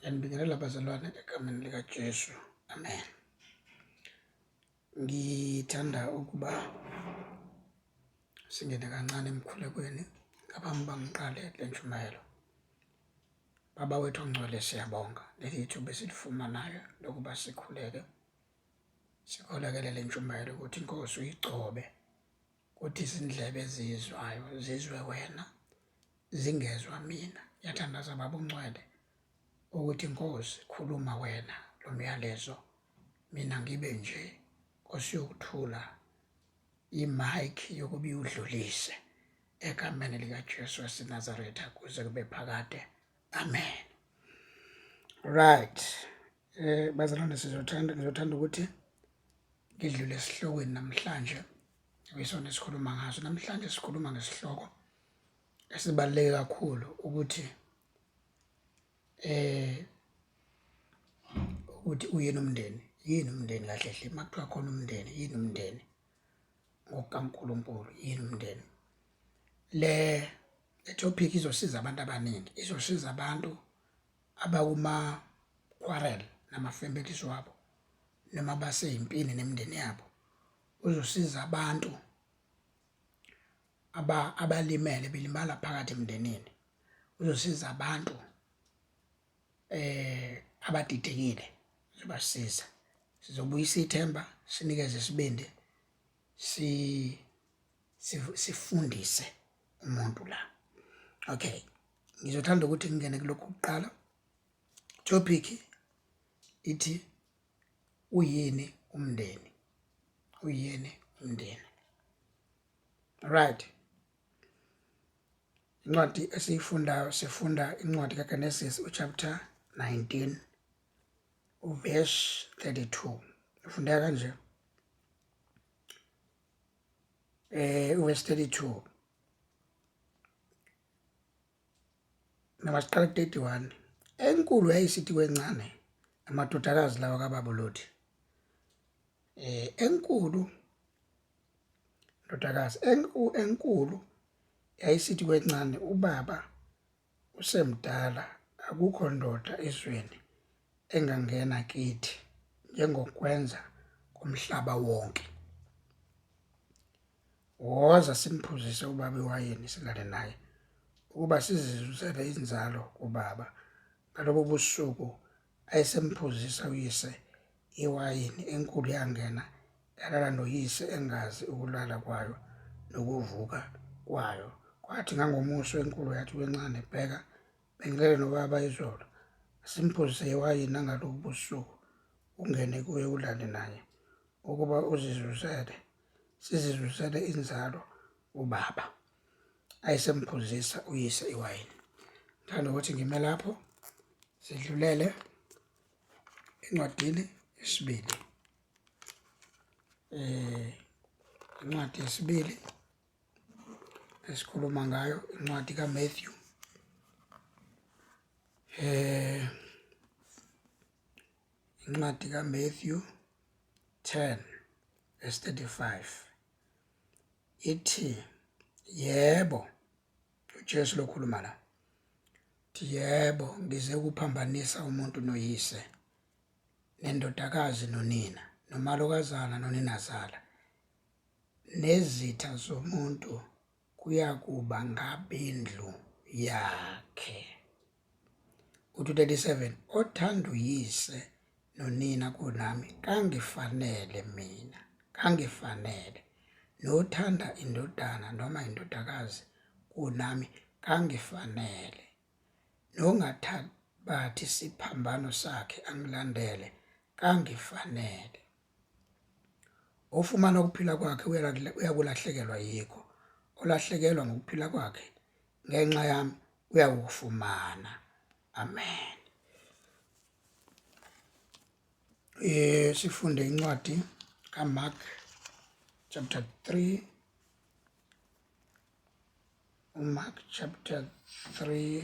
Ngiyanibingelela bazalwane egameni likaJesu. Amen. Ngithanda ukuba singene kancane emkhulekweni ngaphambi uba ngiqale le ntshumayelo. Baba wethu ongcwele, siyabonga leli thuba esilifumanayo lokuba sikhuleke, sikhulekele le ntshumayelo ukuthi iNkosi uyigcobe kuthi izindlebe ezizwayo zizwe wena zingezwa mina. Ngiyathandaza Baba ongcwele ukuthi Nkosi khuluma wena lo myalezo mina ngibe nje Nkosi yokuthula i-mic yokuba iwudlulise egameni likaJesu waseNazaretha kuze kube phakade. Amen. Right. Bazalwane sizothanda ngizothanda ukuthi ngidlule esihlokweni namhlanje kuyisona esikhuluma ngaso. Namhlanje sikhuluma ngesihloko esibaluleke kakhulu ukuthi eh ukuthi uyini umndeni, yini umndeni kahle hle uma kuthiwa khona umndeni, yini umndeni ngokukaNkulunkulu, yini umndeni. Le topic izosiza abantu abaningi, izosiza abantu abakuma-quarrel nama-families wabo noma baseyimpini nemindeni yabo. Uzosiza abantu abalimele belimala phakathi emndenini. Uzosiza abantu abadidekile, uzobasiza. Sizobuyisa ithemba, sinikeze isibindi, si sifundise umuntu la. Okay, ngizothanda ukuthi ngingene kulokhu kuqala. Topic ithi uyini umndeni? Uyini umndeni? Right. Incwadi esiyifundayo sifunda incwadi kaGenesis uchapter 19 uverse 32. Ifundeka kanje. Uverse 32. Noma siqala ku-31. Enkulu yayisithi kwencane amadodakazi lawa kababa uLothi. Enkulu ndodakazi enkulu yayisithi kwencane ubaba usemdala akukho ndoda ezweni engangena kithi njengokwenza komhlaba wonke. Woza simphuzise ubaba iwayini silale naye ukuba sizizuzele inzalo kubaba. Ngalobo busuku ayesemphuzisa uyise iwayini enkulu yangena yalala noyise engazi ukulala kwayo nokuvuka kwayo. Kwathi ngangomuso enkulu yathi kwencane, bheka bengilele nobaba izolo, asimphuzise iwayini nangalobu busuku ungene kuye ulale naye ukuba uzizuzele sizizuzele inzalo ubaba ayesemphuzisa uyise iwayini. Ngithanda ukuthi ngime lapho sidlulele encwadini yesibili. Incwadi yesibili esikhuluma ngayo incwadi kaMatthew. Incwadi kaMatthew 10 verse 35 ithi yebo uJesu lokhuluma la uthi yebo ngize ukuphambanisa umuntu noyise nendodakazi nonina nomalokazana noninazala nezitha zomuntu kuyakuba ngabendlu yakhe. U-37 othanda uyise nonina kunami kangifanele mina, kangifanele. Nothanda indodana noma indodakazi kunami kangifanele. Nongathabathi siphambano sakhe angilandele kangifanele. Ofumana ukuphila kwakhe uyakulahlekelwa yikho, olahlekelwa ngokuphila kwakhe ngenxa yami uyakufumana. Amen. Sifunde incwadi kaMark chapter 3, uMark chapter 3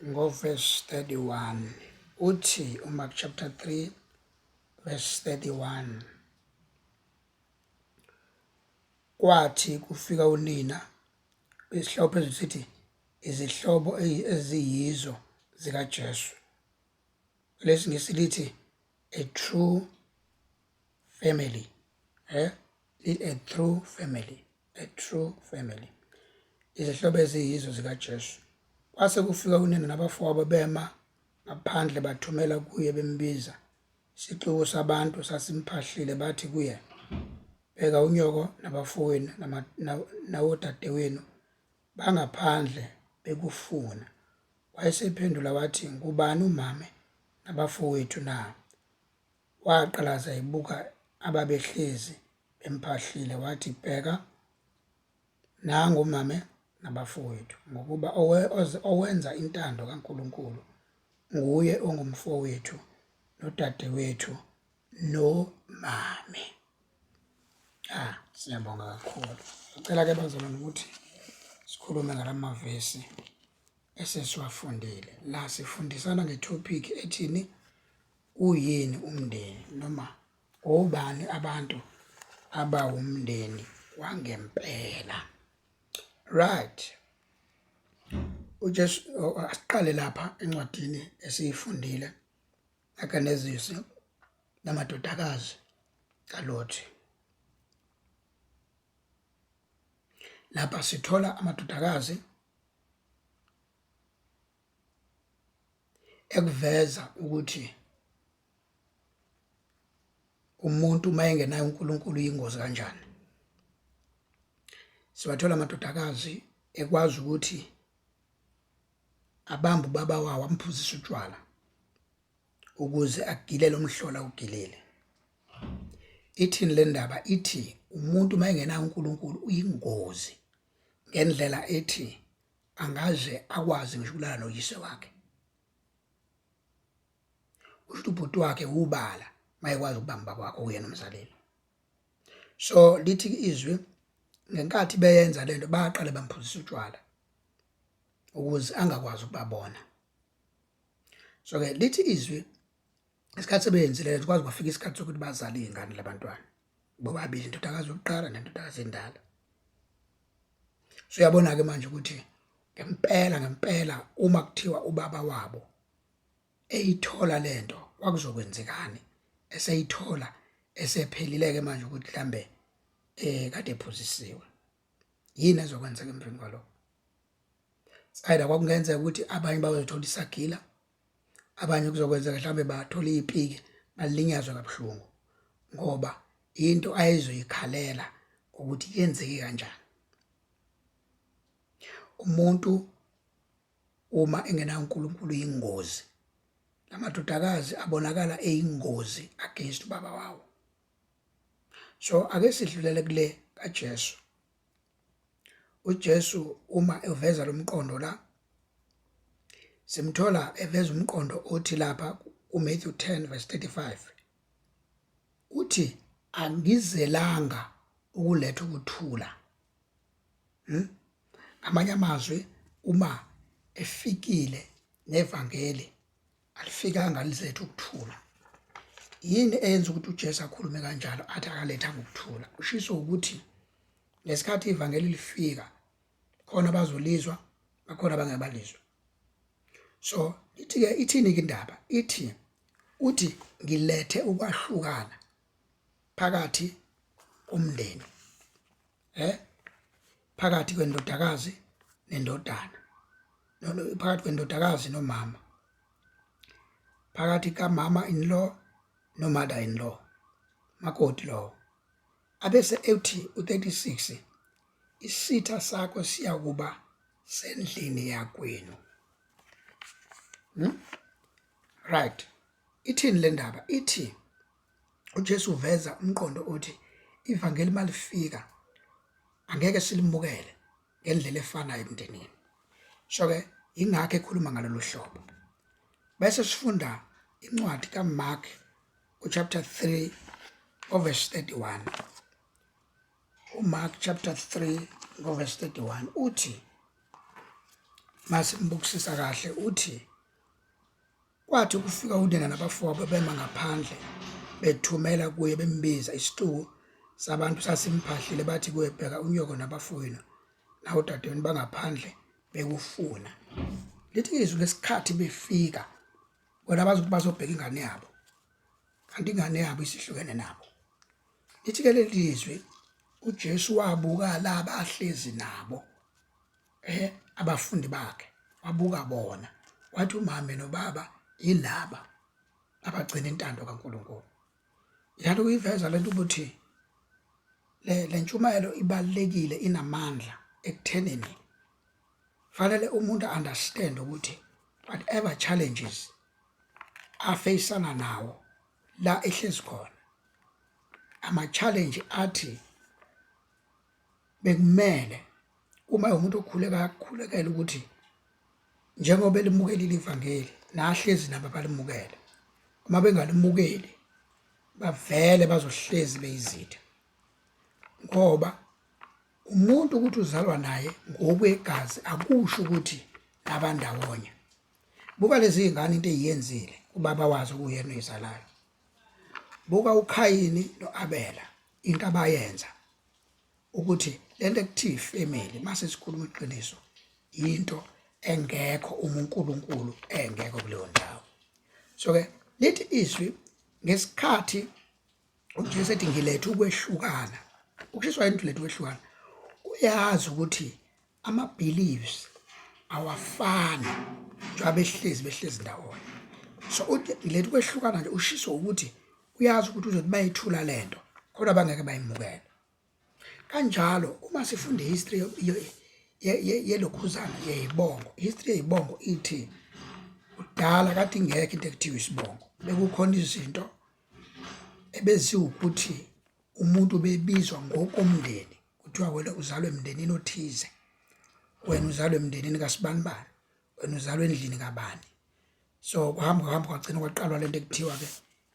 ngoverse 31. Uthi uMark chapter 3 verse 31, kwathi kufika unina, isihloko phezulu sithi Izihlobo eziyizo zikaJesu. LesiNgisi lithi a true family, a true family, a true family. Izihlobo eziyizo zikaJesu. Kwase kufika unina nabafowabo bema ngaphandle bathumela kuye bembiza. Isixuku sabantu sasimphahlile bathi kuye, Bheka unyoko nabafowenu nawodadewenu bangaphandle bekufuna. Wayesephendula wathi, Ngubani umame nabafowethu na? Waqalaza ebuka ababehlezi bemphahlile, wathi, Bheka, nangu umame nabafowethu, ngokuba owenza intando kaNkulunkulu nguye ongumfowethu nodadewethu nomame. Ah, siyabonga kakhulu. Ngicela ke bazalwane ukuthi sikhulume ngalamavesi esesiwafundile. La sifundisana ngetopic ethini uyini umndeni noma obani abantu abawumndeni wangempela. Right. UJesu asiqale lapha encwadini esiyifundile kaGenesisi namadodakazi kaLothi. Lapha sithola amadodakazi ekuveza ukuthi umuntu uma engenayo uNkulunkulu uyingozi kanjani. Siwathola amadodakazi ekwazi ukuthi abambe ubaba wawo amphuzise utshwala ukuze agile lo mhlola ugilile. Ithini le ndaba? Ithi umuntu uma engenayo uNkulunkulu uyingozi ngendlela ethi angaze akwazi ngisho ukulala noyise wakhe. Kusho ukuthi ubhuti wakhe wubala mayekwazi ukubamba ubaba wakho uyena umzaleli. So lithi izwi ngenkathi beyenza lento baqale bamphuzisa utshwala ukuze angakwazi ukubabona. So ke lithi izwi isikhathi sebeyenzile lento kwaze kwafika isikhathi sokuthi bazale izingane labantwana bobabili, indodakazi yokuqala nendodakazi endala. So uyabona ke manje ukuthi ngempela ngempela uma kuthiwa ubaba wabo eyithola lento kwakuzokwenzekani eseyithola esephelile ke manje ukuthi mhlambe kade ephuzisiwe, yini ezokwenzeka emveni kwalokho? Either kwakungenzeka ukuthi abanye bazothola isagila, abanye kuzokwenzeka mhlawumbe bathole ipiki balinyazwe kabuhlungu, ngoba into ayezoyikhalela ukuthi yenzeke kanjani. Umuntu uma engenawo uNkulunkulu yingozi. Lamadodakazi abonakala eyingozi against ubaba wawo. So ake sidlulele kule kaJesu. uJesu uma eveza lo mqondo la simthola eveza umqondo othi lapha kuMatthew 10 verse 35 uthi angizelanga ukuletha ukuthula. Ngamanye amazwi uma efikile nevangeli alifikanga lizethu ukuthula. Yini eyenza ukuthi uJesu akhulume kanjalo athi akalethanga ukuthula? Ushiso ukuthi ngesikhathi ivangeli lifika khona abazolizwa bakhona abangeke balizwe. So ithi ke ithini ke indaba? Ithi uthi ngilethe ukwahlukana phakathi komndeni, phakathi kwendodakazi nendodana, phakathi kwendodakazi nomama, phakathi kamama in law no mother in law, makoti lowo. Abese ethi u36 isitha sakho siyakuba sendlini yakwenu. Right. Ithini le ndaba? Ithi uJesu uveza umqondo othi ivangeli malifika angeke silimukele ngendlela efanayo emndenini. So ke ingakho ekhuluma ngalolu hlobo. Bese sifunda incwadi kaMark uchapter 3 verse 31. UMark chapter 3 verse 31 uthi masimbukisisa kahle uthi kwathi kufika unina nabafowabo bema ngaphandle bethumela kuye bembiza. Isixuku sabantu sasimphahlile bathi kuye, bheka unyoko nabafowenu nawodadewenu bangaphandle Bekufuna lithi izwi lesikhathi befika bona bazi ukuthi bazobheka ingane yabo, kanti ingane yabo isihlukene nabo. Lithi ke leli zwi uJesu wabuka laba ahlezi nabo abafundi bakhe, wabuka bona wathi umame nobaba yilaba abagcina intando kaNkulunkulu. Njalo kuyiveza lento ukuthi le lentshumayelo ibalekile, inamandla ekuthenini fanele umuntu understand ukuthi whatever challenges afeyisana nawo la ehlezi khona, ama challenge athi bekumele uma umuntu okhuleka akhulekele ukuthi njengoba elimukelile ivangeli nahlezi nabo balimukele, uma bengalimukeli bavele bazohlezi beyizitha, ngoba umuntu ukuthi uzalwa naye ngokwegazi akusho ukuthi nabandawonye. Buka lezi zingane into eyiyenzile ubaba wazo kuyena oyizalayo. Buka uKhayini noAbela into abayenza ukuthi lento ekuthiwa ifamily mase sikhuluma iqiniso into engekho uma uNkulunkulu engekho kuleyo ndawo. So ke lithi izwi ngesikhathi uJesu ethi ngilethe ukwehlukana, ukushiswa into lethu ukwehlukana, uyazi ukuthi ama beliefs awafani njengoba behlezi ndawonye. So uthi ngilethe ukwehlukana nje ushiswa ukuthi uyazi ukuthi uzothi bayithula lento kodwa bangeke bayimukele. Kanjalo uma sifunda history yelokhuzana yeyibongo, history yeyibongo ithi kudala kade ingekho into ekuthiwa isibongo, bekukhona izinto ebeziwukuthi umuntu bebizwa ngokomndeni, kuthiwa wena uzalwe emndenini othize, wena uzalwe emndenini kasibanibani, wena uzalwe endlini kabani. So kuhamba kuhamba kwagcina kwaqalwa lento ekuthiwa ke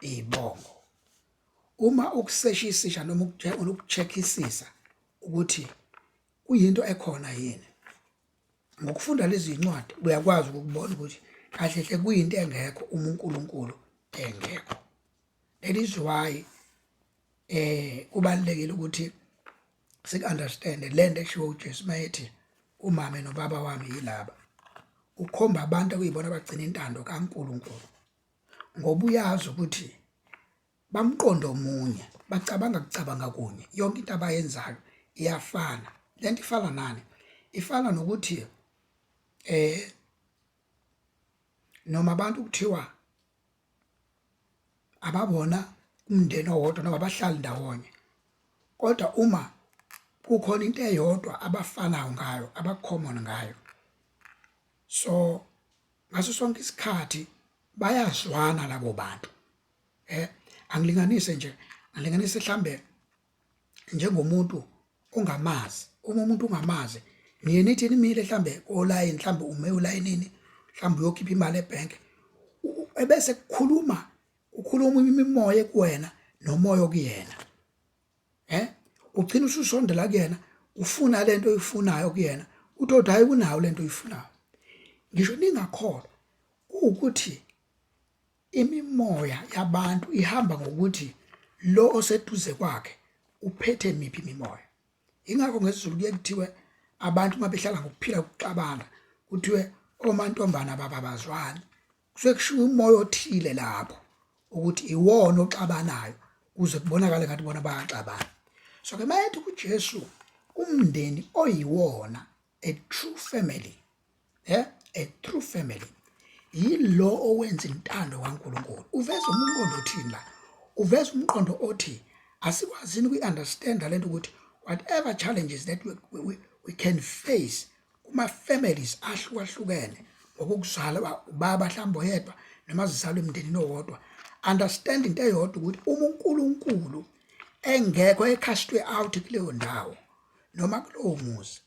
iy'bongo. Uma ukuseshisisha noma ukucheckisisa ukuthi kuyinto ekhona yini, ngokufunda lezi zincwadi uyakwazi ukubona ukuthi kahle hle kuyinto engekho uma uNkulunkulu engekho. That is why kubalulekile ukuthi siku-understand le nto eshiwo uJesu mayethi umame nobaba wami yilaba. Ukhomba abantu okuyibona abagcina intando kaNkulunkulu, ngoba uyazi ukuthi bamqondo omunye, bacabanga kucabanga kunye, yonke into abayenzayo iyafana. Lento ifana nani? Ifana nokuthi noma abantu kuthiwa ababona umndeni owodwa noma abahlali ndawonye, kodwa uma kukhona into eyodwa abafanayo ngayo, abacommon ngayo, so ngaso sonke isikhathi bayazwana labo bantu. Angilinganise nje, angilinganise mhlambe njengomuntu ongamazi, uma umuntu ungamazi niye nithi nimile mhlambe kolayini, mhlambe ume ulayinini, mhlambe uyokhipha imali ebhenki, ebese kukhuluma kukhuluma imimoya kuwena nomoya okuyena, ugcina ususondela kuyena ufuna lento oyifunayo kuyena, uthi kodwa hayi unayo lento oyifunayo. Ngisho ningakholwa kuwukuthi imimoya yabantu ihamba ngokuthi lo oseduze kwakhe uphethe miphi imimoya. Ingakho ngesiZulu kuye kuthiwe abantu uma behlala ngokuphila ukuxabana kuthiwe omantombana bababazwani, kusuke kushiwo umoya othile lapho ukuthi iwona oxabanayo kuze kubonakale ngathi bona bayaxabana. So ke mayethi kuJesu umndeni oyiwona, a true family, a true family yilo owenza intando kaNkulunkulu. Uveza umqondo othini la? Uveza umqondo othi asikwazini ukuyi-understanda lento ukuthi whatever challenges that we can face kuma families ahlukahlukene ngokuzalwa ubaba mhlawumbe oyedwa noma zizalwa emndenini owodwa, understand into eyodwa ukuthi uma uNkulunkulu engekho ecastwe out kuleyo ndawo noma kulowo muzi,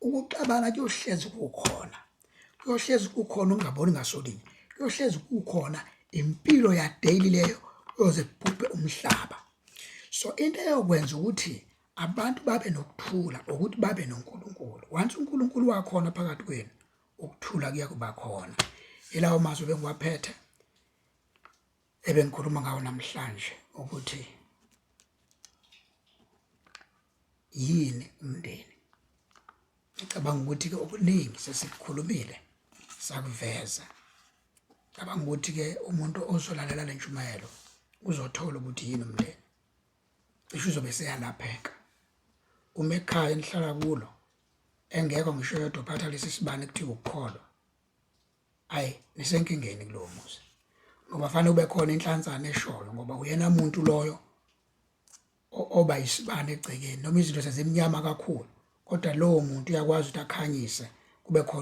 ukuxabana kuyohlezi kukhona, kuyohlezi kukhona ukungaboni ngasolinye, kuyohlezi kukhona impilo ya daily leyo kuyoze kubhubhe umhlaba. So into eyokwenza ukuthi abantu babe nokuthula ukuthi babe noNkulunkulu. Once uNkulunkulu wakhona phakathi kwenu, ukuthula kuya kuba khona. Ilawo mazwi bengiwaphethe ebengikhuluma ngawo namhlanje ukuthi yini umndeni. Ngicabanga ukuthi-ke okuningi sesikukhulumile sakuveza. Cabanga ukuthi-ke umuntu ozolalela le ntshumayelo uzothola ukuthi yini umndeni. Cishe uzobe seyalapheka. Uma ekhaya enihlala kulo engekho ngisho yodwa phatha lesi sibani kuthiwa ukukholwa. Ayi nisenkingeni kulowo muzi. Ngoba fanele ube khona inhlanzana eshoyo ngoba uyena muntu loyo oba isibani egcekeni noma izinto sezimnyama kakhulu kodwa lowo muntu uyakwazi ukuthi akhanyise kube khona.